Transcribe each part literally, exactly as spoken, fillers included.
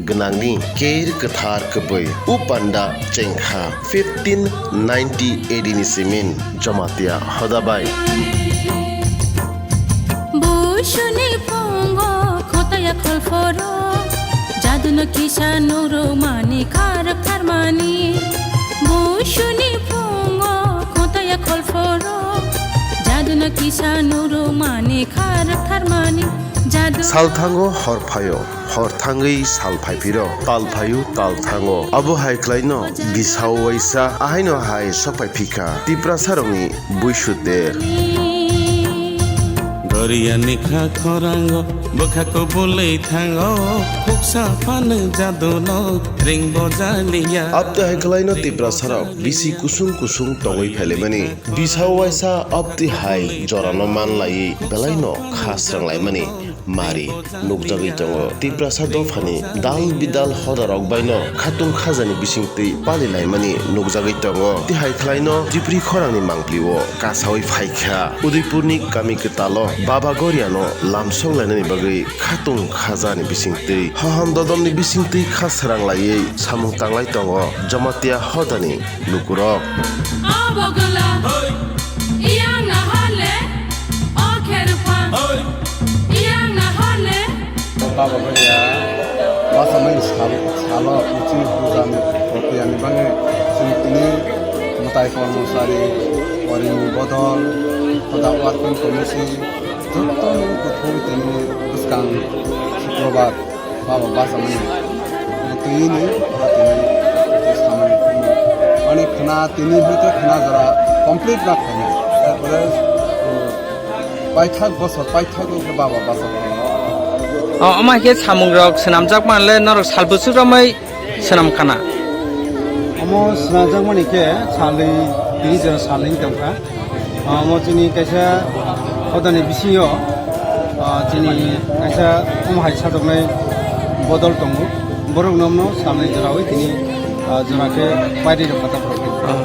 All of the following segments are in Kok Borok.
gwnangni keir kwthar kwbwi. O panda chengkha fifteen ninety A D ni simin Jamatia hoda bai. Bushuni phungo khotaya kholphoro, jaduno kisa nurumani kharok tharmani. Bushuni phungo khotaya kholphoro, jaduno kisa nurumani kharok tharmani. Jadu Salthango hor phaio. Hor thangwi sal phai phiro, tal phaio tal thango. Abo hai khlaino bisao waisa, ahaino hai sok phai phikha Tiprasarokni buisut der. Doriani kha khorango bwkha kubulwi thango, khuksa phano jaduno ring bojaliya. Abte hai khlaino Tiprasarok bisi kusung kusung tongwi phailaimani. Bisao waisa abti hai jorano manlaiwi belaino kha sranglaimani mari nukjagwi tongo. Tiprasa dophani dal bidal hodarok baino khatung khajani bisingtwi palilaimani nukjagwi tongo. Tihai khlaino Tipri khorangni mangpilio kasawi phaikha. Udaipurni kami kwtalo Baba Goriano lamsok lainani bagwi khatung khajani bisingtwi, hohom dodolni bisingtwi kha sranglaiwi samung tanglai tongo Jamatia hodani lukurok. Iyang na hole, o kherpa. Iyang na hole. Baba Goria, basa mai sal, salo, iching puja ni prokiya ni bagwi, chwng tini mwtai kormosari, oring bodol, hoda working committee, joto ni kuthum tini bwskang Shukrobar. Baba basa mani. Tini ni, tini samani. Ani khana tini hoite khana jora complete na khana. Tarpore, uh, paithak bosor, paithak ni baba basa. O, ama khe samung rok swnamjak manle norok sal bwswk romwi swnam khana. Omo swnamjak mani khe salni, tini jora salni tongkha. Omo chini kaisa hodani bisingo, ah, chini kaisa omo hai sajoknai bodol tongo. Borok nomno salnwi jorawi tini, ah, jora khe pairi rok kata borok. Ah,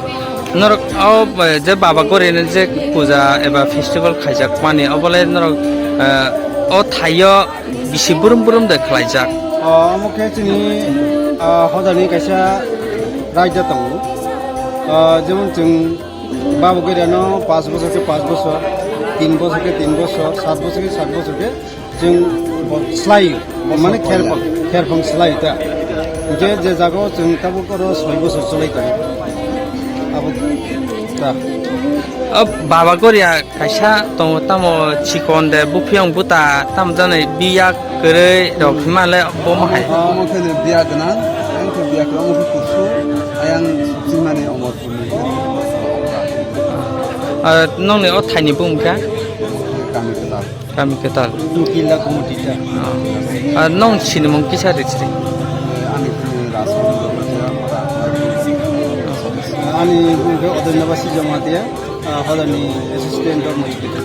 norok o, eh, je Baba Gorini je puja eba festival khaijak mani, obole norok, eh, o thaio bisi burum burum de khlaijak. Ah, omo khe chini, ah, hodani kaisa raida tongo. Ah, jemon chwng Baba Goria no paanch bosor khe paanch bosor, tin bosor khe tin bosor, saat bosor khe saat bosor khe chwng bo slai, mane kherphang, kherphang slai ta. Hingkhe je jaga o chwng tabuk oro soi bosor cholai tongo. Abo ta. O Baba Goria kaisa tongo, tamo chikon de, buphiyong buta, tamo jani biya kwrwi rok hima le bo ma hai. Omo khe biya gwnang, ang khe biya kwrwi, omo khe kusu, ayang sukchimani omo. Ah, nongni o thaini bumung khe? Kami kwtal. Kami kwtal. Kila Kumutita. Ah, nong sinimung kisa rwchiri? Ani bumung Rasan Dorotia. Ani bumung khe Odonobasi Jamatia, ah, hodani assistant dormo educator.